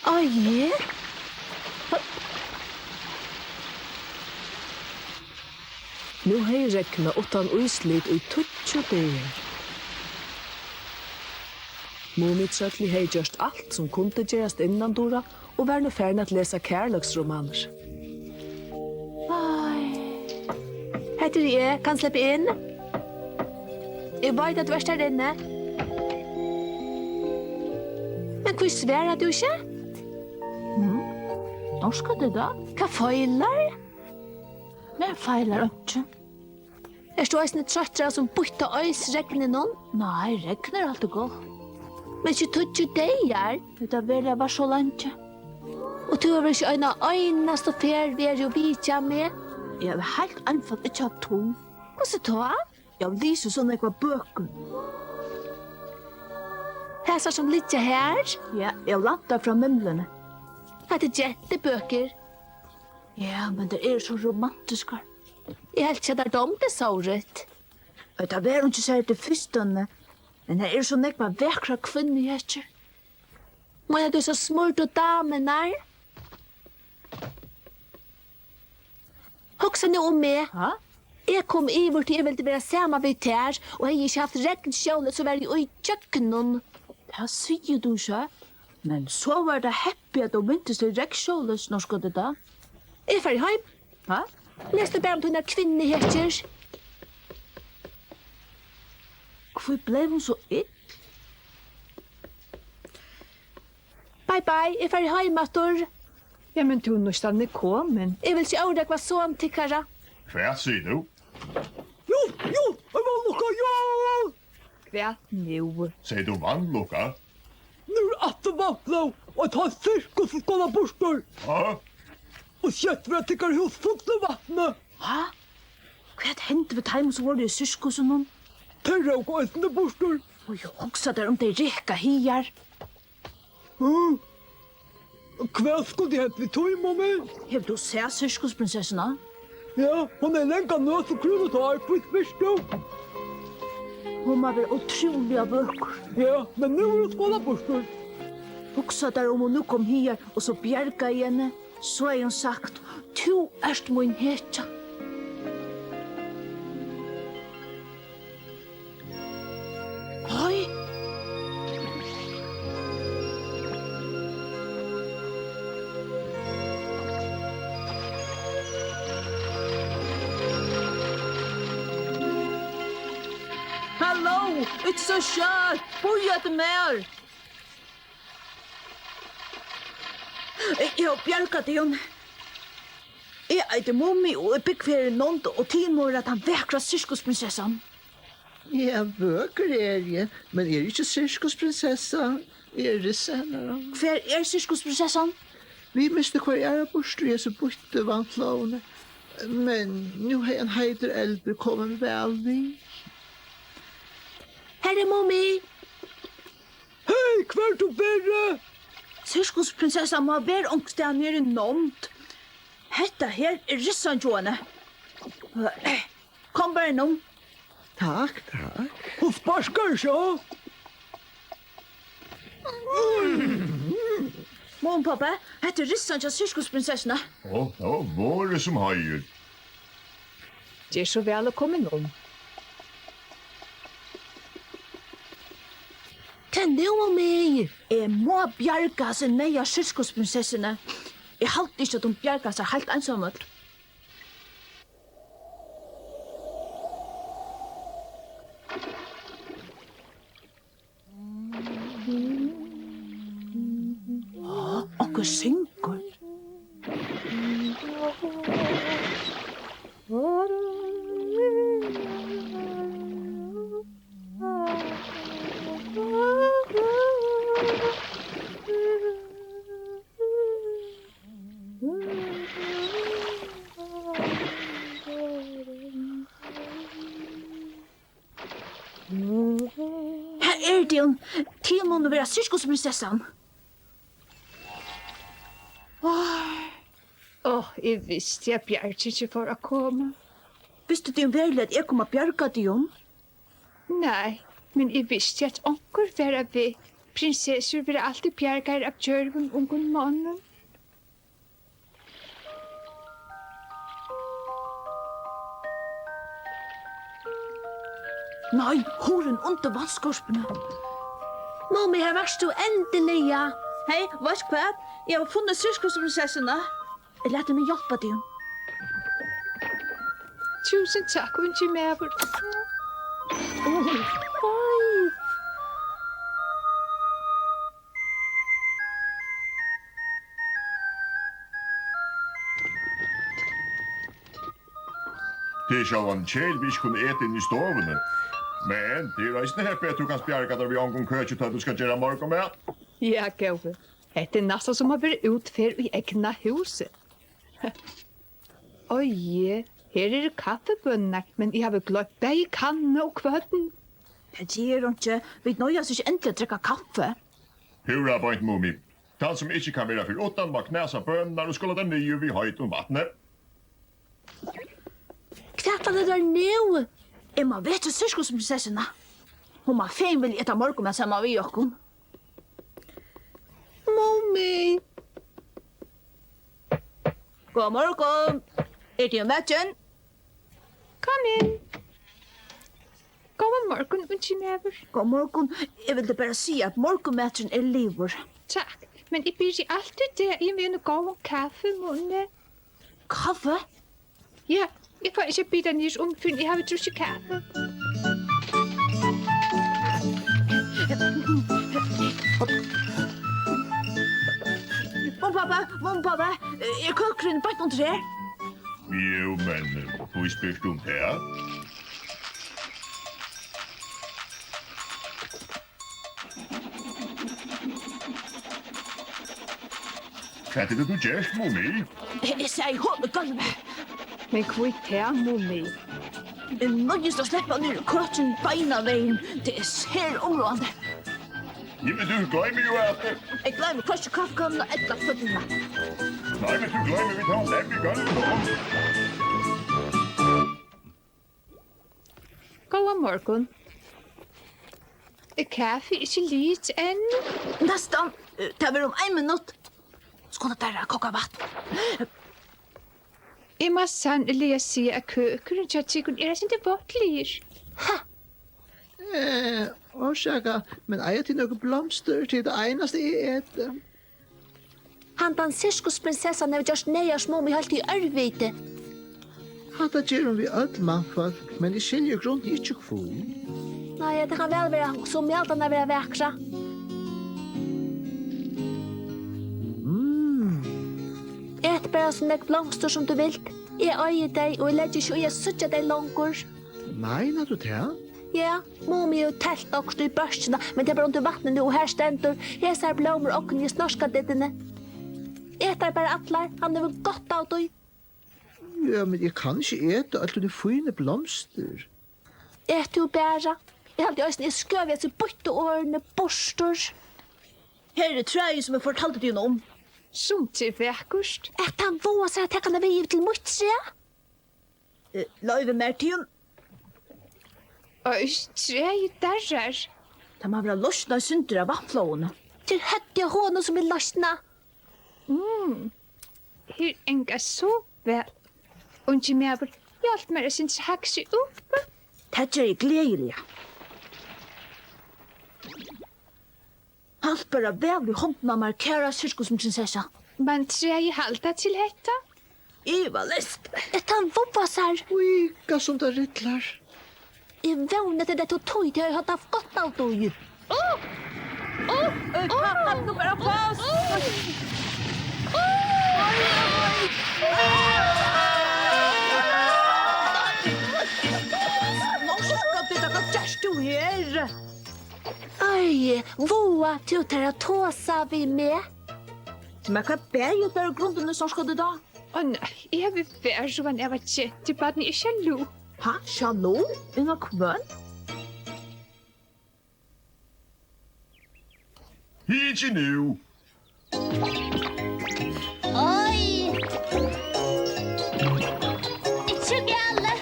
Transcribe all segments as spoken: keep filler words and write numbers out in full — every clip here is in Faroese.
Á, eg? Nú hevði regnað uttan íslit í tíggju dagar. Mumitrøllið hevði gjørt alt, sum kundi gerast innandura, og var nú farin at lesa kærleiksromanir. Ai. Hetta eri eg. Kann eg sleppa inn? Eg veit, at tú ert har inni. Men hví svarar tú ikki? Mm. Nær skal tað tá? Hvat feilar? Mær feilar einki. Ert tú eisini troyttur av sum býtta oysregninum? Nei, regn er altíð gott. Men ikki tíggju dagar. Hetta veðrið var so leingi. Og tú hevur ikki eina einastu ferð verið og vitjað meg? Eg havi heilt einfalt ikki havt tíð. Hvussu tá? Eg havi lisið so nógvar bøkur. Hasar sum liggja her? Ja, eg havi lænt tær frá Mimluni. Hetta eru gentubøkur. Ja, men tær eru so romantiskar. Eg helt ikki, at tær dámdi sovorðið. Nei, tað var einki serligt í fyrstani, men har eru so nógvar vakrar kvinnuhetjur. Meinar tú so smurdu damurnar? Hugsa nú um meg. Ha? Eg kom yvir, tí eg vildi vera saman við tær, og hevði eg ikki havt regnskjólið, so var eg ígjøgnum. Tað sigur tú ikki, men so var tað heppið, at tú mintist til regnskjólið, Snorkfrøkun. Eg fari heim. Ha? Les tú bara um tínar kvinnuhetjur. Hví bleiv hon so ill? Bei, bei, eg fari heim aftur. Ja, men tú, Nýstan er komin. Eg vil ikki órógva son tykkara. Hvat sigur tú? Jú, jú, eg má lukka, jú! Hvat nú? Segði tú vanlukka? Nú er aftur vatnflóð, og eitt heilt sirkus skal burtur. Ha? Og skjótt verða tykkara hús full av vatni. Ha? Hvat hendi við teimum, sum vóru í sirkusinum? Tey róku eisini burtur. Og jú, hugsa tær, um tey reka higar. Hm? Hvat skuldi hent við tí, Mumi? Hevur tú sæð sirkusprinsessuna? Ja, hon hevur langa nøs og krúnutár, hví spyrt tú? Hon má vera ótrúliga vøkur. Ja, men nú er hon skolað burtur. Hugsa tær, um hon nú kom higar og so bjargaði henni, so hevði hon sagt: "Tú ert mín hetja." Oj! Halló, ikki so skjótt! Bíða eftir mær! Eg havi bjargað tygum. Eg eiti Mumi og eg búgvi her í nánd, og tygum mugu vera tann vakra sirkusprinsessan. Ja, vøkur eri eg, men eg eri ikki sirkusprinsessa. Eg eri rissa hennara. Hvar er sirkusprinsessan? Vit mistu hvørja aðra burtur í hesi býttu vatnflóðini. Men nú hevði ein heitur eldur komið væl við. Her er Mumi. Hey, hvar ert tú verið? Sirkusprinsessan má vera onkustaðni niðri í nánd. Hetta her er rissan hjá henni. Kom bara inn um. Takk, takk. Hon sparkar ikki, ha? Mamma og pápi, hetta er rissan hjá sirkusprinsessuni. Ó, tað var vorðið sum heiður. Ger so væl at koma inn um. Hvat nú, Mumi? Eg má bjarga hasi neyðars sirkusprinsessuni. Eg haldi ikki, at hon bjargar sær heilt einsamøll. Á, onkur syngur. Her eru tygum. Tygum munnu vera sirkusprinsessan. Áh, eg visti, at Bjarki ikki fór at koma. Vistu tygum veruliga, at eg kom at bjarga tygum? Nei, men eg visti, at onkur var á veg. Prinsessur verða altíð bjargaðar av djørvum ungum monnum. Nei, hurðin undir vatnskorpuni. Mummi, her vart tú endiliga. Hey, veitst hvat? Eg havi funnið sirkusprinsessuna. Lat meg hjálpa tygum. Túsund takk, ungi maður. Oj. Tað er sjálvandi keðiligt, vit ikki kunnu eta inni í stovuni. Men tað er eisini heppið, at tú kanst bjarga tær við ongum køki, tá tú skal gera morgunmat. Ja, góði. Hetta er næstan sum at vera útferð í egna húsi. Oj, her eru kaffibønurnar, men eg havi gloymt bæði kannu og kvørn. Tað ger einki. Vit noyðast ikki endiliga at drekka kaffi. Púra beint, Mumi. Tann, sum ikki kann vera fyri uttan, má knasa bønurnar og skola tær niður við heitum vatni. Hvat var tað nú? Eg má vekja sirkusprinsessuna. Hon má fegin vilja eta morgunmat saman við okkum. Mummi! Góðan morgun. Er tað matur? Kom inn. Góðan morgun, ungi maður. Góðan morgun. Eg vildi bara siga, at morgunmaturin er liðugur. Takk, men eg byrji altíð dagin við einum góðum kaffimunni. Kaffi? Ja, eg fái ikki ein bita niður um, fyrr enn eg havi drukkið kaffi. Mamma, babba, mamma, babba, er køkurin beint undir her? Jú, men, eh, hví spyrt tú um tað? Hvat er tað, tú gert, Mumi? Eg, eg segði, hol í gólvið. Men hví tað, Mumi? Eg noyðist at sleppa niður í køkin beinanvegin. Tað er sera umráðandi. Jú, men tú gloymir jú at... Eg gloymi hvørki kaffikonnuna ella kvørnina. Nei, men tú gloymir, vit hava lamp í gólvinum. Góðan morgun. Er kaffi ikki liðugt enn? Næstan. Tað verður um ein minutt. Skunda tær at kóka vatn. Eg má sanniliga siga, at køkurin hjá tykkum er eitt sindur váttligur. Ha! Eh, orsaka, men eiga tit nøkur blomstur? Tað er tað einasta, eg eti. Handan sirkusprinsessan hevur gjørt neyðars Mumi heilt í ørviti. Hatta ger hon við øll mannfólk, men eg skilji í grundini ikki hví. Nei, tað kann væl vera, so mælir hon at vera vakra. Mm. Et bara so nógv blomstur, sum tú vilt. Eg eigi tey, og eg leggi ikki í at síggja tey longur. Meina tú tað? Ja, Mumi hevur telt okkurt í bøkina, men tað er bara undir vatni nú, og har stendur: "Hesar blómur ogni eg snorkadidduni." Et tær bara allar, hann hevur gott av tí. Ja, men eg kann ikki eta øll tíni fínu blomstur. Et tú bara. Eg haldi eisini, eg skøvi hesi býttu orðini burtur. Her er træið, sum eg fortaldi tykkum um. Sum tað er vakurt. At hann vágar sær at taka hana við yvir til mítt træ. Eh, loyvið mær tygum. Oj, træið darrar. Tað má vera loysnað eitt sindur av vatnflóðinum. Til høvdið á honum, sum er loysnað. Mm. Her angar so væl. Ungi maður, hjálp mær eitt sindur at hagsa upp. Tað geri eg gleðiliga. Halt bara væl í hondina á mær, kæra sirkusprinsessa. Man træið halda til hetta? Ivaleyst. At hann vágar sær. Oj, hvat sum tað rillar. Eg vóni, at tað er tíð, tí eg havi havt gott av tí. Ó! Ó! Ó! Halt nú bara fast. Ó! Ó! Snorkadiddar, hvat gert tú her? Ei, vágar tú tær at tosa við meg? Men hvat bagir tær í grundini, Snorkadidda? Ó nei, eg havi varhugan av, at gentubarnið er sjalu. Ha, sjalu? Inn á hvønn? Hygg nú. Oj! Ikki galið.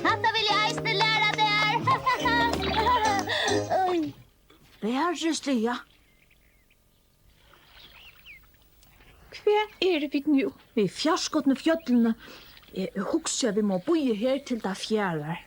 Hatta vil eg eisini læra tær. Veruliga. Hvar eru vit nú? Við fjarskotnu fjøllini. Eg hugsi, at vit mugu bíða her, til tað fjarar.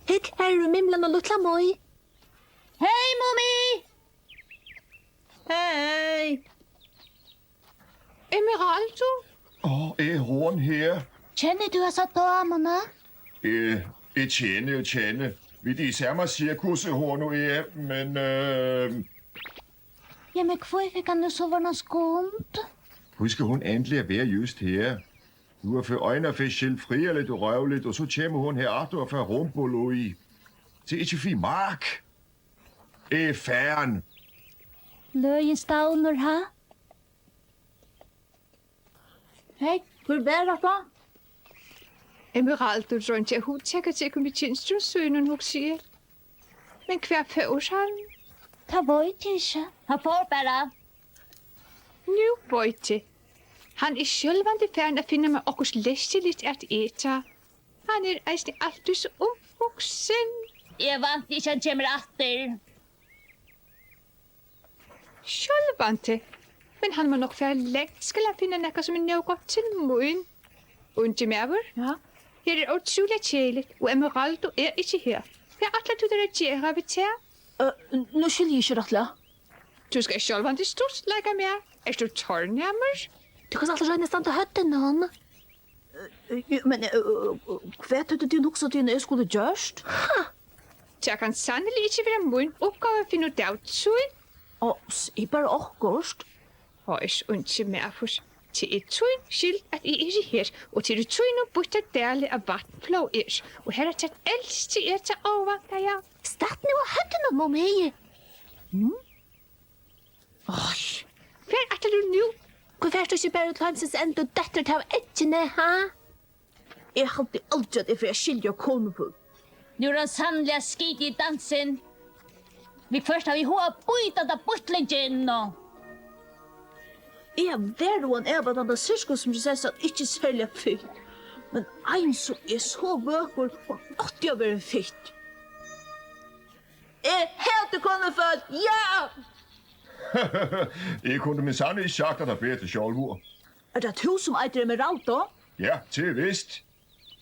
Hygg, her eru Mimlan og Lítla Mý. Hey, Mumi! Hey! Emeraldo? Ó, er hon her? Kennir tú hasa damuna? Eh, eg kenni og kenni. Vit eru í sama sirkusi, hon og eg, men, eh, Jamen, hví fekk hann nú sovorðnan skund? Hví skal hon endiliga vera júst her? Nú er fyrr eina ferð skilt friðarligt og røvligt, og so kemur hon her aftur og fær rumpul í. Tað er ikki fyri mak. Eg er farin. Løgin stavnur, ha? Hey, hvør var hatta? Emeraldo royndi at hugtaka tykkum við kynsrum sínum, hugsi eg. Men hvar fór hann? Tað veit eg ikki. Hann fór bara. Nú veit eg. Hann er sjálvandi farin at finna mær okkurt leskiligt at eta. Hann er eisini altíð so umhugsin. Eg vænti ikki, hann kemur aftur. Sjálvandi. Men hann má nokk fara langt, skal hann finna nakað, sum er nóg gott til mín. Ungi maður. Ja? Her er ótrúliga keðiligt, og Emeraldo er ikki her. Hvat ætlar tú tær at gera við tað? Ø, nú skilji eg ikki rættiliga. Tú skalt sjálvandi stuttleika mær. Ert tú tornæmur? Tú kanst altíð royna at standa á høvdinum. Eh, eh, men, eh, eh, hvat høvdu tygum hugsað, tygum, eg skuldi gjørt? Ha! Tað kann sanniliga ikki vera mín uppgáva at finna út av tí. Á, sig bara okkurt. Á, eg ungi maður. Tað er tín skyld, at eg eri her, og tað eru tínir býttar dalir, at vatnflóð er, og harafturat elski eg tað óvæntaða. Statt nú á høvdinum, Mumi. Hm? Oj, hvar ætlar tú nú? Hví fert tú ikki bara út til heimsins enda og dettur av eggini, ha? Eg haldi aldri, at eg fari at skilja konufólk. Nú er hann sanniliga skitin í dansin. Viðhvørt havi eg hug at bíta handa býttlingin og Eg var og ein av, at handa sirkusprinsessan ikki er serliga fitt. Men ein sum er so vøkur, hon átti at verið fitt. Eg hati konufólk, ja! Eg kundi minnsann ikki sagt hatta betri sjálvur. Er tað tú, sum eitur Emeraldo? Ja, tað er vist.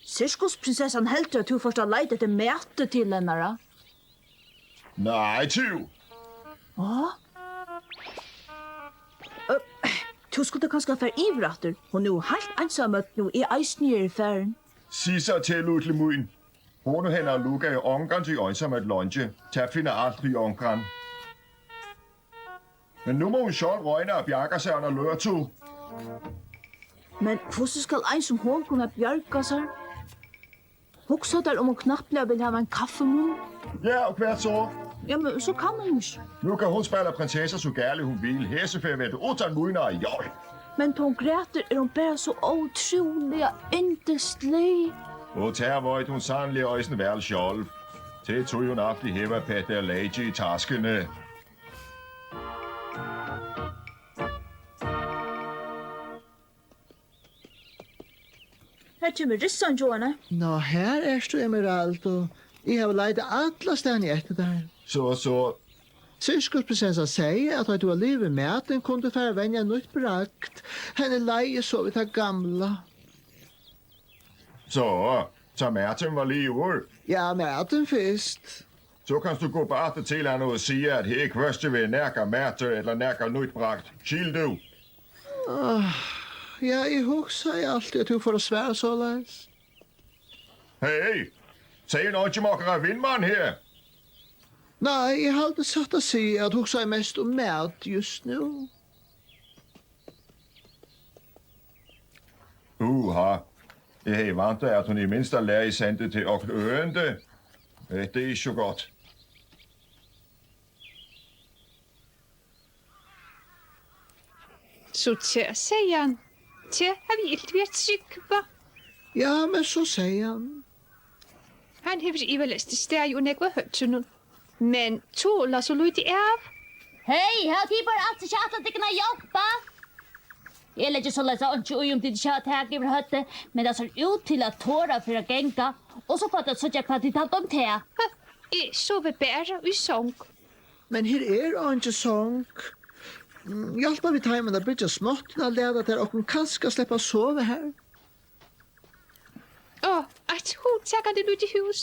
Sirkusprinsessan heldur, at tú fórt at leita eftir mati til hennara. Nei, tú. Á? Ø, tú skuldi kanska fara yvir aftur. Hon er jú heilt einsamøll, nú eg eisini eri farin. Sig so til, Lítli mín. Hon og Hennar Luka er ongantíð einsamøll leingi. Tað finnur altíð onkran. Men nú má hon sjálv royna at bjarga sær eina løtu. Men hvussu skal ein sum hon kunna bjarga sær? Hugsa tær, um hon knappliga vil hava ein kaffimunn? Ja, og hvat so? Jamen, so kann hon ikki. Nú kann hon spæla prinsessa so galið hon vil. Hesa ferð verður uttan mína hjálp. Men tá hon grætur, er hon bara so ótrúliga yndislig. Og tað veit hon sanniliga eisini væl sjálv. Tað er tí, hon altíð hevur eitt petti av leyki í taskuni. Her kemur rissan, Johanna. Ná, her ert tú, Emeraldo. Eg havi leitað allastaðni eftir tær. So, so. Sirkusprinsessan segði, at tá tú var liðugur við matin, kundi tú fara at venja nýtt bragd. Henni leiðist so við tað gamla. So, tá maturin var liðugur? Ja, matin fyrst. So kanst tú guppa aftur til hana og siga, at her hvørki verður nakar matur ella nakað nýtt bragd. Skilur tú? Ah, ja, eg hugsaði altíð, at tú fór at svara soleiðis. Hey, segði hon einki um okkara vinmann her? Nei, eg haldi satt at siga, at hugsaði mest um mat júst nú. Uha, eg hevði væntað, at hon í minsta lagi sendi teg okkurt ørindi. Hetta er ikki so gott. So tað segði hann. Tað havi eg ilt við at trúgva. Ja, men so segði hann. Hann hevur ivaleyst staðið ov nógv á høvdinum. Men tola so lítið av. Hey, hava tit bara als ikki ætlað tykkum at hjálpa? Eg leggi soleiðis einki í, um tit ikki hava tak yvir høvdið, men tað sær út til at tora fer at ganga, og so fáa tit at síggja, hvat tit halda um tað. Ha, eg sovi bara í song. Men her er eingin song. Mm, hjálpa vit teimum at byggja smáttuna, lata tær okkum kanska sleppa at sova har? Á, eitt hugtakandi lítið hús,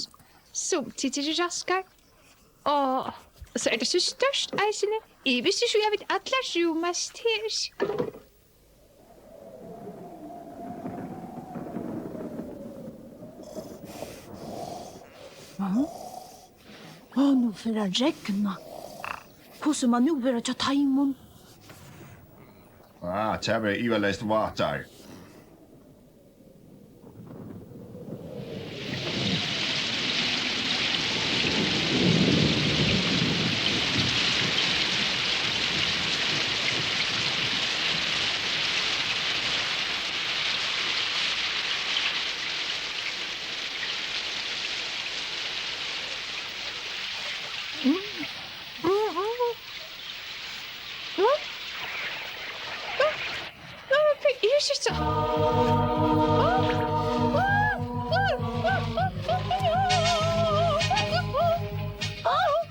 sum tit eru raskar. Á, so er tað so stórt eisini. Eg visti ikki, at vit allar rúmast her. Á, nú fer at regna. Hvussu man nú vera hjá teimum? Á, tað verður ivaleyst vátt har.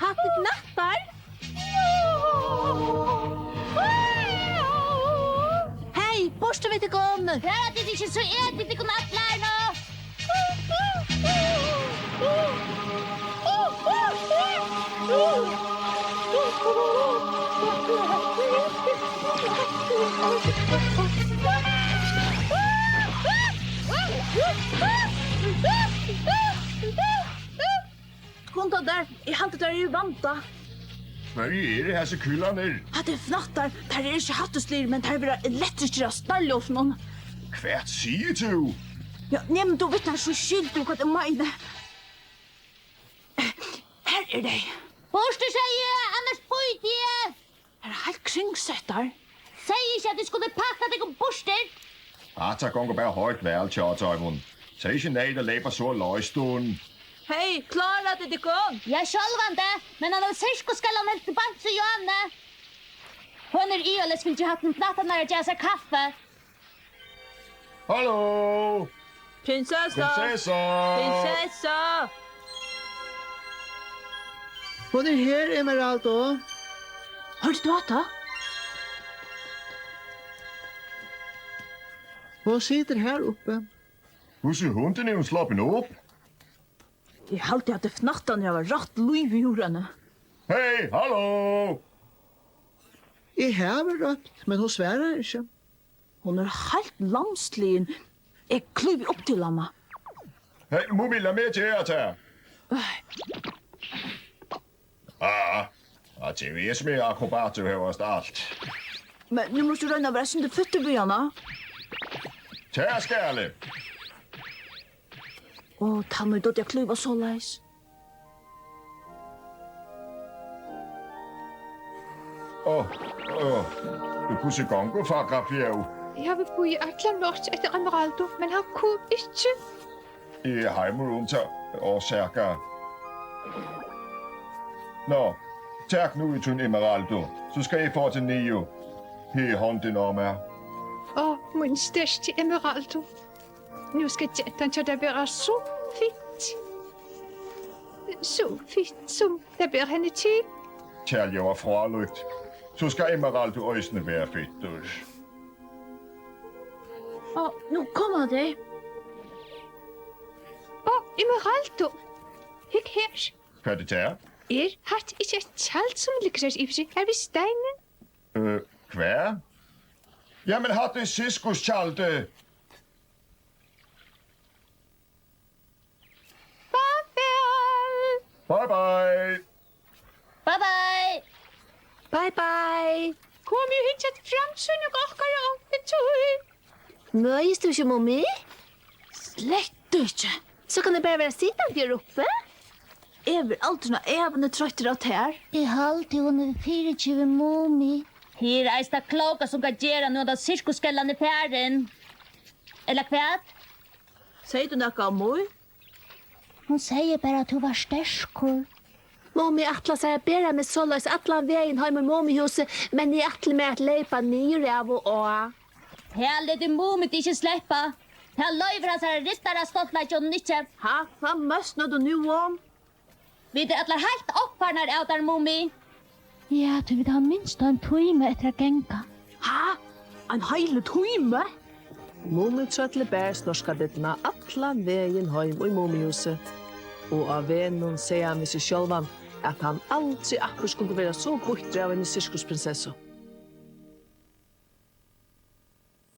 Hatta er knattar. Hey, burtur við tykkum! Fara tit ikki, so eti eg tykkum allar nú! Skunda tær, eg haldi, tær eru í vanda. Hvørji eru hasi kýlarnir? Hatta er fnattar. Tær eru ikki hættisligir, men tær verða elektriskir av snarljósunum. Hvat sigur tú? Ja, nemur tú við tær, so skilur tú, hvat eg meini. Her eru tey. Burtur, sigi eg, annars bíti eg! Tær eru heilt kringsettar. Segði ikki, at tit skuldu pakka tykkum burtur? Hatta gongur bara heilt væl hjá teimum. Tað er ikki neyðugt at leypa so loyst undan. Hey, klára tit tykkum? Ja, sjálvandi, men hann hevur sirkusskallan helt til Bamsu Johanne. Hon er ivaleyst fylgja hatta um knattarnar at gera sær kaffi. Halló! Prinsessa! Prinsessa! Prinsessa! Hon er her, Emeraldo. Hoyrdi tú hatta? Hon situr her uppi. Hvussu í hundin er hon sloppin upp? Eg haldi, at fnattarnir hava rætt lívið úr henni. Hey, halló! Eg havi rópt, men hon svarar ikki. Hon er heilt lamsligin. Eg klívi upp til hana. Hey, Mumi, lat meg gera tað. Æ. Ah, at eg veit, sum er akrobatur hóast alt. Men nú mást tú royna at vera eitt sindur fittur við hana. Tað skal eg. Ó, tann ið dugdi at klíva soleiðis. Ó, ó, hvussu gongur, fagra frú? Eg havi bíðað alla nátt eftir Emeraldu, men hann kom ikki. Eg havi mær um tað orsaka. Nå, tak nú í tín Emeraldu, so skal eg fáa teg niður. Her er hondin á mær. Ó, mín sterki Emeraldu. Nú skal gentan hjá tær vera so fitt. So fitt, sum tað ber henni til. Tað ljóðar frálíkt. So skal Emeraldu eisini vera fittur. Ó, nú koma tey. Ó, Emeraldu. Hygg her. Hvat er tað? Er hatta ikki eitt tjald, sum liggur her yviri, har við steinin? Øh, hvat? Jamen, hatta er sirkustjaldið. Farvæl. Bye, bye. Bye, bye. Bye, bye. Komið og hyggið at framsýning okkara onkuntíð. Møðist tú ikki, Mumi? Slett ikki. So kann eg bara vera sitandi her uppi. Eg verði aldrin á ævini troyttur av tær. Eg haldi, hon hevur fyrigivið Mumi. Her er eisini tað klóka, sum kann gera, nú at sirkusskellan er farin. Ella hvat? Segði tú nakað um Mumi? Hon segði bara, at tú var sterkur. Mumi ætlar sær at bera meg soleiðis allan vegin heim í Mumihúsið, men eg ætli mær at leypa niður av og á. Tað letur Mumi teg ikki sleppa. Tað loyvir hansara riddarastoltleiki honum ikki. Ha, hvat møsnar tú nú um? Vit eru allar heilt uppfarnar av tær, Mumi. Ja, tí vit hava minst ein tíma eftir at ganga. Ha? Ein heilur tími? Mumitrøllið ber Snorkadydduna allan vegin heim í Mumihúsið, og á vegnum segði hann við seg sjálvan, at hann aldri aftur skuldi vera so býttur av eini sirkusprinsessu.